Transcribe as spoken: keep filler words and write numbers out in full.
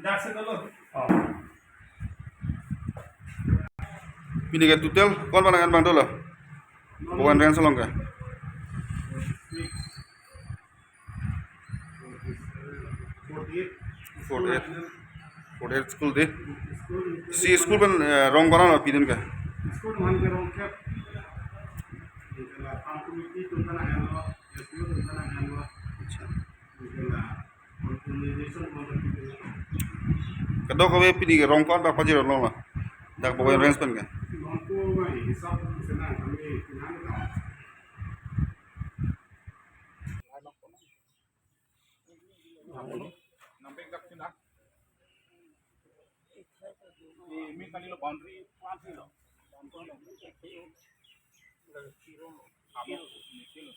Dak se dolo. Pini ke total ko-an abang nang-en abang dolo? Bokajan Range along ke? Forty-eight. Forty-eight. Forty-eight school dei. Si school pen, eh, rong ko-an lo pidun ke? School man ke rong kep. Hala farm committee atum ta nang-enlo, S D O atum ta nang-enlo. Acha. Hala organization mon ta pidun. Kadokave pini ke rong ko-an abang pajirlo ma? Dak Bokajan Range pen ke? Rong ko mai hisap se nang kami pinang ta. Nang bek dak sini ah. Ini kali lo boundary plan sih lo. Kamu ini sih lo.